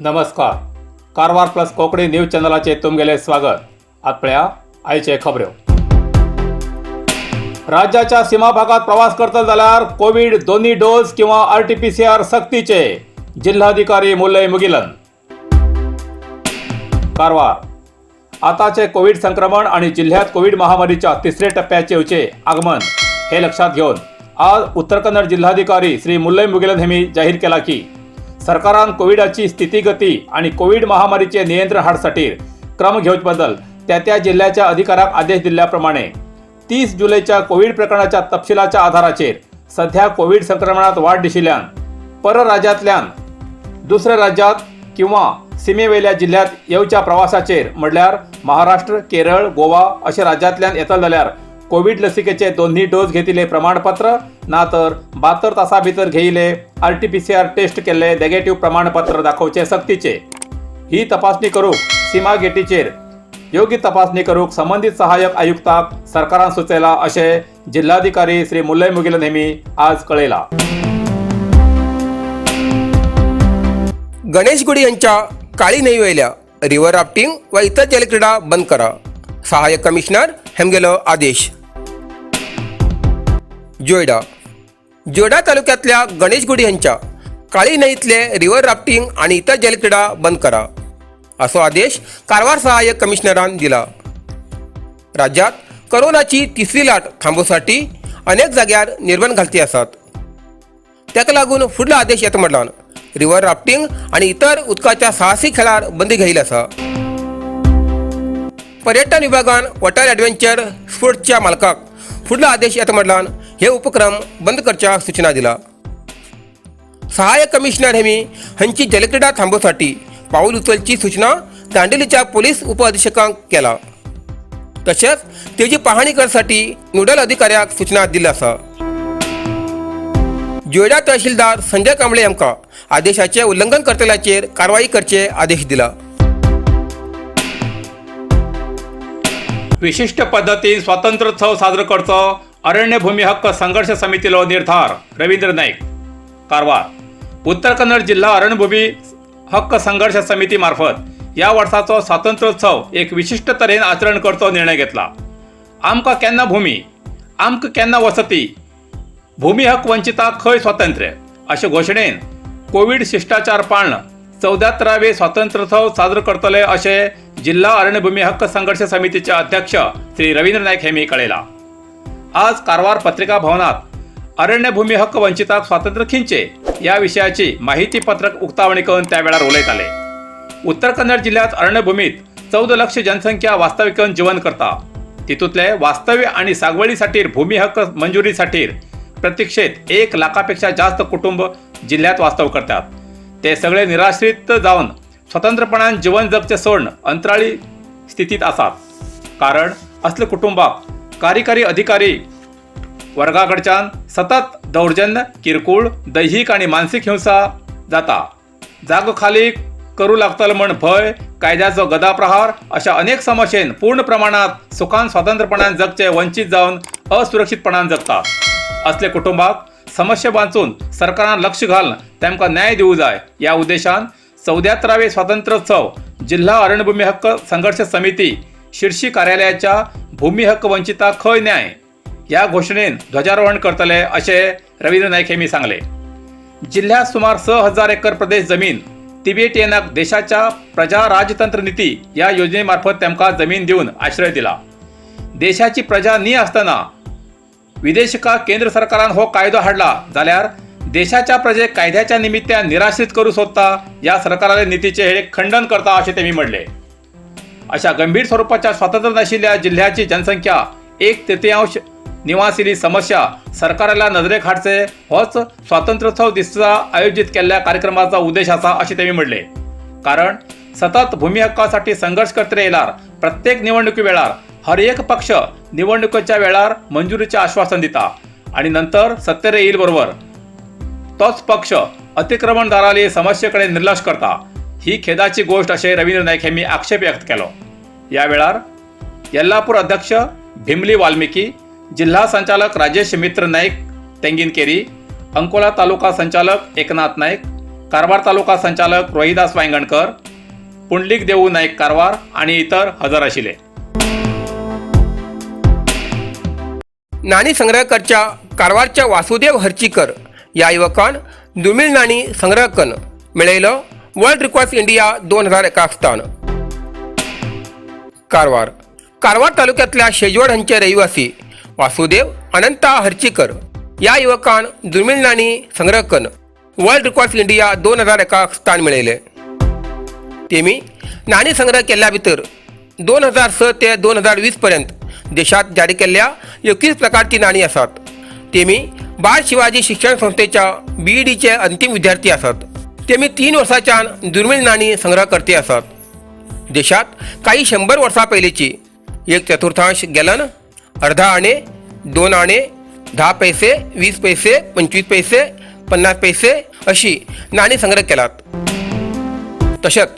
नमस्कार, Karwar plus Konkani news चॅनलाचेर तुमगेलें स्वागत. आपल्या आयचे खबऱ्यो. राज्याच्या सीमा भागात प्रवास करतले जाल्यार कोवीड दोन्ही डोस किंवा आरटीपीसीआर सक्तीचे, जिल्हाधिकारी मुल्लय मुगिलन. कारवार. आताचे कोविड संक्रमण आणि जिल्ह्यात कोविड महामारीच्या तिसऱ्या टप्प्याचे येवचे आगमन हे लक्षात घेऊन आज उत्तर कन्नड जिल्हाधिकारी श्री मुल्लय मुगिलन हेमी जाहीर केला की सरकारान कोविडाची स्थितीगती आणि कोविड महामारीचे नियंत्रण हाडसाठी क्रम घेवचे बद्दल त्या त्या जिल्ह्याच्या अधिकाऱ्याक आदेश दिल्ल्याप्रमाणे 30 जुलैच्या कोविड प्रकरणाच्या तपशिलाच्या आधाराचेर सध्या कोविड संक्रमणात वाढ दिशिल्ल्यान परराज्यांतल्यान दुसऱ्या राज्यात किंवा सीमेवेल्या जिल्ह्यात येवच्या प्रवासाचेर, म्हणल्यार महाराष्ट्र, केरळ, गोवा अशा राज्यांतल्यान येतले जाल्यार कोविड लसिकेचे दोन्ही डोस घेतिल्ले प्रमाणपत्र ना तर 72 तासां भितर घेयिल्ले आरटीपीसीआर टेस्ट केल्ले नेगेटिव्ह प्रमाणपत्र दाखोवचे सक्तीचे. ही तपासणी करूंक सीमा गेटीचेर योग्य तपासणी करूंक संबंदीत सहाय्यक आयुक्ताक सरकारान सुचयला अशें जिल्हाधिकारी श्री मुल्लय मुगिलन हेमी आज कळयला. गणेश गुडी यांच्या काळी न्हंयेवयल्या रिव्हर राफ्टिंग व इतर जलक्रीडा बंद करा, सहाय्यक कमिशनर हेमगेलो आदेश. जोयडा. जोयडा तालुक्यातल्या गणेशगुडी यांच्या काळी न्हंयेतले रिव्हर राफ्टिंग आणि इतर जलक्रीडा बंद करा असो आदेश कारवार सहाय्यक कमिशनरान दिला. राज्यात करोनाची तिसरी लाट थांबोवसाठी अनेक जाग्यार निर्बंध घालती आसात. ताका लागून फुडलो आदेश येता म्हटल्यान रिव्हर राफ्टिंग आणि इतर उदकाच्या साहसी खेळार बंदी घेयिल्ली आसा. पर्यटन विभागान वॉटर ॲडव्हेंचर स्पोर्ट्सच्या मालकाक फुडलो आदेश येता म्हटल्यान हे उपक्रम बंद करच्या सूचना दिला. सहाय्यक कमिशनर हेमी हांची जलक्रीडा थांबोवसाठी पाऊल उचलची सूचना दांडेलीच्या पोलीस उपअधिक्षकांक केला. तशेंच तेजी पाहणी करसाठी नोडल अधिकाऱ्याक सूचना दिल्ली आसा. जोयडा तहसीलदार संजय कांबळे हांकां आदेशाचे उल्लंघन करतल्याचेर कारवाई करचे आदेश दिला. विशिष्ट पद्दतीन स्वातंत्र्योत्सव साजरो करचो अरण्यभूमी हक्क संघर्ष समितीलो निर्धार, रवींद्र नाईक. कारवार. उत्तर कन्नड जिल्हा अरण्यभूमी हक्क संघर्ष समिती मार्फत या वर्साचो स्वातंत्र्योत्सव एक विशिश्ट तरेन आचरण करचो निर्णय घेतला. आमकां केन्ना भूमी, आमकां केन्ना वसती, भूमी हक वंचिताक खंय स्वातंत्र्य अशे घोशणेन कोवीड शिश्टाचार पाळन 74वे स्वातंत्र्योत्सव साजरो करतले अशें जिल्हा अरण्यभूमी हक्क संघर्ष समितीचे अध्यक्ष श्री रवींद्र नाईक हेमी कळयला. आज कारवार पत्रिका भवनात अरण्यभूमी हक्क वंचिताक स्वातंत्र्य खिंचे या विशयाची माहिती पत्रक उक्तावणी करून त्या वेळार उलयताले. उत्तर कन्नड जिल्ह्यात अरण्यभूमीत 14 लक्ष जनसंख्या वास्तविकन जीवन करता. तितूंतले वास्तव्य आणि सागवळीसाठी भूमी हक्क मंजुरीसाठी प्रतीक्षेत 1 लाखापेक्षा जास्त कुटुंब जिल्ह्यात वास्तव करतात. ते सगळे निराश्रित जावन स्वतंत्रपणान जीवन जगचे सोडून अंतराळी स्थितीत आसात. कारण असले कुटुंबाक कार्यकारी अधिकारी वर्गाकडच्यान सतत दौर्जन्य, किरकोळ, दैहीक आणि मानसीक हिंसा जाता. जागो खाली करू लागतलो म्हण भंय, कायद्याचो गदाप्रहार अशा अनेक समस्येन पूर्ण प्रमाणात सुखान स्वतंत्रपणान जगचे वंचीत जावन असुरक्षीतपणान जगतात. असले कुटुंबाक समस्या वाचून सरकारान लक्ष घालून तांकां न्याय दिवं जाय या उद्देशान 74वे स्वातंत्र्योत्सव जिल्हा अरण्यभूमी हक्क संघर्ष समिती शिर्शी कार्यालयाच्या भूमी हक्क वंचिता खंय न्याय या घोशणेन ध्वजारोहण करतले अशें रवींद्र नाईक हेमी सांगले. जिल्ह्यात सुमार 6000 एकर प्रदेश जमीन तिबेटियनाक देशाच्या प्रजा राजतंत्र नीती या योजनेमार्फत तांकां जमीन दिवन आश्रय दिला. देशाची प्रजा न्ही आसतना विदेशिका केंद्र सरकारान हो कायदो हाडला जाल्यार देशाच्या प्रजेक कायद्याच्या निमित्तान निराश्रित करू सोदता या सरकाराले नीतीचे हे खंडन करता अशें तेमी म्हणले. अशा गंभीर स्वरूपाच्या स्वातंत्र्य नाशिल्ल्या जिल्ह्याची जनसंख्या 1/3 निवासिली समस्या सरकाराला नजरेक हाडचे होच स्वातंत्र्योत्सव दिसा आयोजित केल्ल्या कार्यक्रमाचा उद्देश आसा अशें तेमी म्हणले. कारण सतत भूमी हक्कासाठी संघर्ष करतले येयल्यार प्रत्येक निवडणुकी वेळार हर एक पक्ष निवडणुकीच्या वेळार मंजुरीचे आश्वासन दिता आणि नंतर सत्तेर येईल बरोबर तोच पक्ष अतिक्रमणदाराली समस्येकडे निर्लक्ष करता ही खेदाची गोष्ट अशें रवींद्र नाईक हेमी आक्षेप व्यक्त केलो. या वेळार येल्लापूर अध्यक्ष भीमली वाल्मिकी, जिल्हा संचालक राजेश मित्र नाईक तेंगिनकेरी, अंकोला तालुका संचालक एकनाथ नाईक, कारवार तालुका संचालक रोहिदास वायंगणकर, पुंडलिक देऊ नाईक कारवार आणि इतर हजर आशिल्ले. नाणी संग्रहकरच्या कारवारच्या वासुदेव हर्चीकर या युवकान दुर्मिळ नाणी संग्रहकन मेळयलो वर्ल्ड रेकॉर्ड्स इंडिया 2001 स्थान. कारवार कारवार तालुक्यातल्या शेजवड हांचे रहिवासी वासुदेव अनंता हर्चीकर या युवकान दुर्मिळ नाणी संग्रहकन वर्ल्ड रेकॉर्ड्स इंडिया 2001 स्थान मेळयले. तेमी नाणी संग्रह केल्ल्या भितर 2006 ते 2020 पर्यंत देशात जारी केल्ल्या 21 प्रकारची नाणी आसात. तेमी बाळ शिवाजी शिक्षण संस्थेच्या बीईडीचे अंतिम विद्यार्थी आसात. तेमी 3 वर्सांच्यान दुर्मिळ नाणी संग्रह करते आसात. देशात काही 100 वर्सां पयलींची 1/4 गॅलन, अर्धा आणे, 2 आणे, 10 पैसे, 20 पैसे, 25 पैसे, 50 पैसे अशी नाणी संग्रह केलात. तशेंच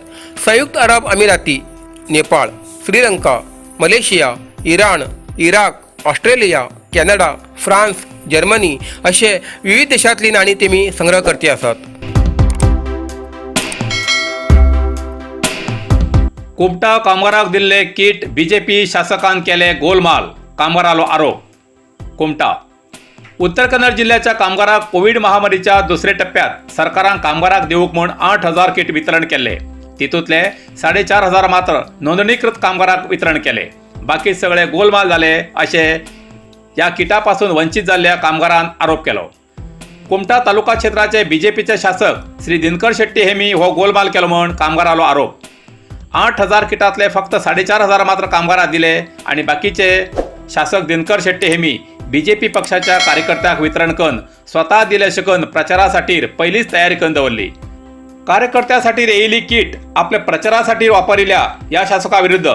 संयुक्त अरब अमिराती, Nepal, Sri Lanka, Malaysia, Iran, Iraq, Australia, Canada, France, Germany असे विविध देशांतली नाणी तेमी संग्रह करती आसात. कुमटा कामगाराक दिल्ले किट बीजेपी शासकान केले गोलमाल, कामगारालो आरोप. कुमटा उत्तर कन्नड जिल्ह्याच्या कामगाराक कोवीड महामारीच्या दुसऱ्या टप्प्यात सरकारान कामगाराक दिवंक म्हूण 8,000 किट वितरण केल्ले. तितूंतले 4,500 मात्र नोंदणीकृत कामगाराक वितरण केले. बाकी सगळे गोलमाल जाले अशें ह्या किटा पासून वंचीत जाल्ल्या कामगारान आरोप केलो. कुमटा तालुका क्षेत्राचे बीजेपीचे शासक श्री दिनकर शेट्टी हेमी हो गोलमाल केलो म्हूण कामगारालो आरोप. 8,000 किटांतले फक्त 4,500 मात्र कामगाराक दिले आणि बाकीचे शासक दिनकर शेट्टी हेमी बीजेपी पक्षाच्या कार्यकर्त्याक वितरण करून स्वतः दिले शकन प्रचारासाठी पहिलीच तयारी करून दवरली. कार्यकर्त्यासाठी येयिल्ली किट आपल्या प्रचारासाठी वापरिल्या या शासकाविरुद्ध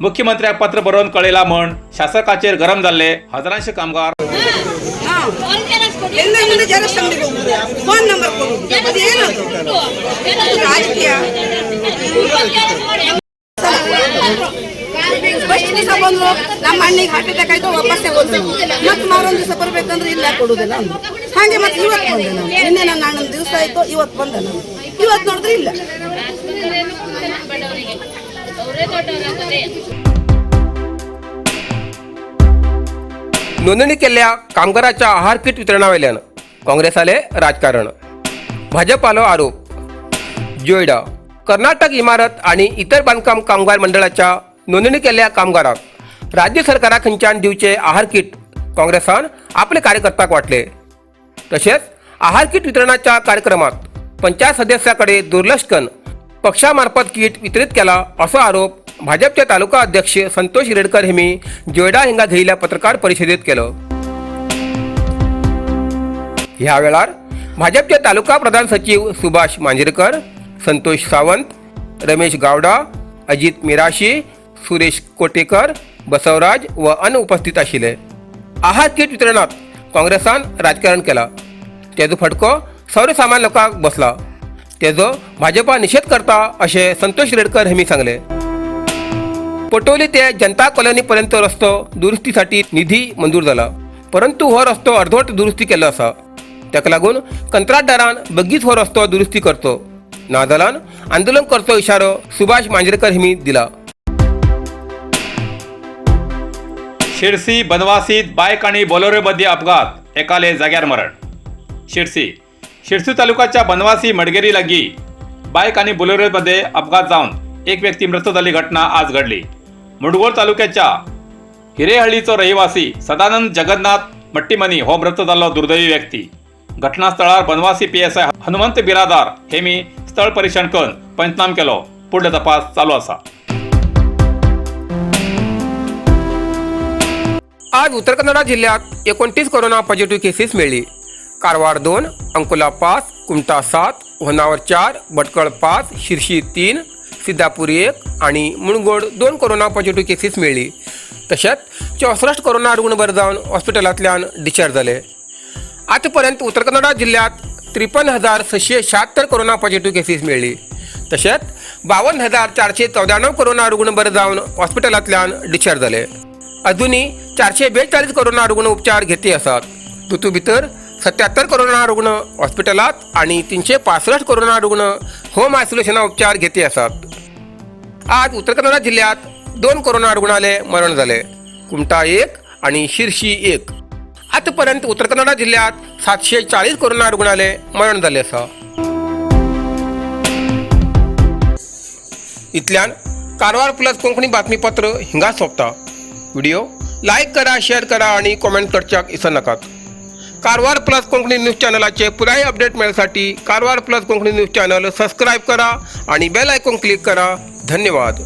मुख्यमंत्र्याक पत्र बरोवन कळयला म्हण शासकाचेर गरम जाल्ले हजारांशे कामगार. ಎಲ್ಲ ಮುಂದೆ ಜೆರಾಕ್ಸ್ ಅಂಗಡಿಗೆ ಹೋಗುದು, ಫೋನ್ ನಂಬರ್ ಕೊಡುದು, ಅದೇನದು? ಅದು ರಾಜಕೀಯ. ಫಸ್ಟ್ ದಿವಸ ಬಂದ್ರು, ನಮ್ಮ ಅಣ್ಣಿಗೆ ಹಾರ್ಟ್ ಅಟ್ಯಾಕ್ ಆಯ್ತು, ವಾಪಸ್ಸೇ ಹೋದ್ರು. ಮತ್ತೆ ಮಾರೊಂದ್ ದಿವಸ ಬರ್ಬೇಕಂದ್ರೆ ಇಲ್ಲ, ಕೊಡುದಿಲ್ಲ ಅಂದ್ರು. ಹಾಗೆ ಮತ್ತೆ ಇವತ್ತು ಬಂದೆ ನಾನು. ನಿನ್ನೆ ನನ್ನ ಅಣ್ಣನ ದಿವಸ ಆಯ್ತು, ಇವತ್ತು ಬಂದೆ ನಾನು. ಇವತ್ತು ನೋಡಿದ್ರೆ ಇಲ್ಲ. नोंदणी केल्ल्या कामगाराच्या आहार किट वितरणावेल्यान काँग्रेसाले राजकारण, भाजपालो आरोप. जोयडा कर्नाटक इमारत आणि इतर बांधकाम कामगार मंडळाच्या नोंदणी केल्ल्या कामगाराक राज्य सरकारा खंयच्यान दिवचे आहार किट काँग्रेसान आपले कार्यकर्त्याक वाटले. तशेंच आहार किट वितरणाच्या कार्यक्रमात पंचायत सदस्याकडे दुर्लक्ष करून पक्षामार्फत किट वितरित केला असो आरोप भाजपचे तालुका अध्यक्ष संतोष रेडकर हेमी जोयडा हिंगा घेयिल्ल्या पत्रकार परिशदेत केलो. ह्या वेळार भाजपचे तालुका प्रधान सचिव सुभाष मांजरेकर, संतोष सावंत, रमेश गावडा, अजित मिराशी, सुरेश कोटेकर, बसवराज व अन उपस्थित आशिल्ले. आहार किट वितरणात काँग्रेसान राजकारण केला, तेजो फटको सर्वसामान्य लोकांक बसला, तेजो भाजपा निषेध करता अशें संतोष रेडकर हेमी सांगले. पटोली ते जनता कॉलनीपर्यंत रस्तो दुरुस्तीसाठी निधी मंजूर जाला, परंतु हो रस्तो अर्धवट दुरुस्ती केल्लो आसा. ताका लागून कंत्राटदारान बेगीच हो रस्तो दुरुस्ती करचो, नाजाल्यार आंदोलन करचो इशारो सुभाष मांजरेकर हेमी दिला. शिरसी बनवासीत बायक आणि बोलेरोमध्ये अपघात, एकाले जाग्यार मरण. शिरसी शिरसी तालुक्याच्या बनवासी मडगेरी लागी बायक आणि बोलेरोमध्ये अपघात जाऊन एक व्यक्ती मृत झाली घटना आज घडली. मुडगोळ तालुक्याच्या हिरेहळ्ळीचो रहिवासी सदानंद जगन्नाथ मट्टीमनी हो मृत जाल्लो दुर्दैवी व्यक्ती. घटनास्थळार बनवासी पीएसआय हनुमंत बिरादार हेमी स्थळ परीक्षण करून पंचनाम केलो. पुढलो तपास चालू आसा. आज उत्तर कन्नडा जिल्ह्यात 29 कोरोना पॉझिटिव्ह केसेस मेळ्ळी. कारवार 2, अंकोला 5, कुमटा 7, होन्नावर 4, भटकळ 5, शिरशी 3, सिद्धापूर 1 आणि मुणगोड 2 कोरोना पॉझिटिव्ह केसेस मेळ्ळी. तशेंच 64 कोरोना रुग्ण बरे जावन हॉस्पिटलांतल्यान डिस्चार्ज जाले. आतापर्यंत उत्तर कन्नडा जिल्ह्यात 53,676 कोरोना पॉझिटिव्ह केसेस मेळ्ळी. तशेंच 52,494 कोरोना रुग्ण बरे जावन हॉस्पिटलांतल्यान डिस्चार्ज जाले. अजुनूय 442 कोरोना रुग्ण उपचार घेती आसात. तातूंत भितर 77 कोरोना रुग्ण हॉस्पिटलात आणि 365 कोरोना रुग्ण होम आयसोलेशना उपचार घेते आसात. आज उत्तर कन्नडा जिल्ह्यात 2 कोरोना रुग्णाले मरण झाले, कुमठा 1 आणि शिर्शी 1. आतापर्यंत उत्तर कन्नडा जिल्ह्यात 740 कोरोना रुग्णाले मरण झाले आसा. इतल्यान कारवार प्लस कोंकणी बातमीपत्र हिंगा सोंपता. व्हिडिओ लायक करा, शेअर करा आणि कॉमेंट करच्याक इसरनाकात. कारवार प्लस कोंकणी न्यूज चॅनलाचे पुराय update मेळसाठी Karwar plus Konkani news channel subscribe करा आणि बेल आयकॉन क्लिक करा. धन्यवाद.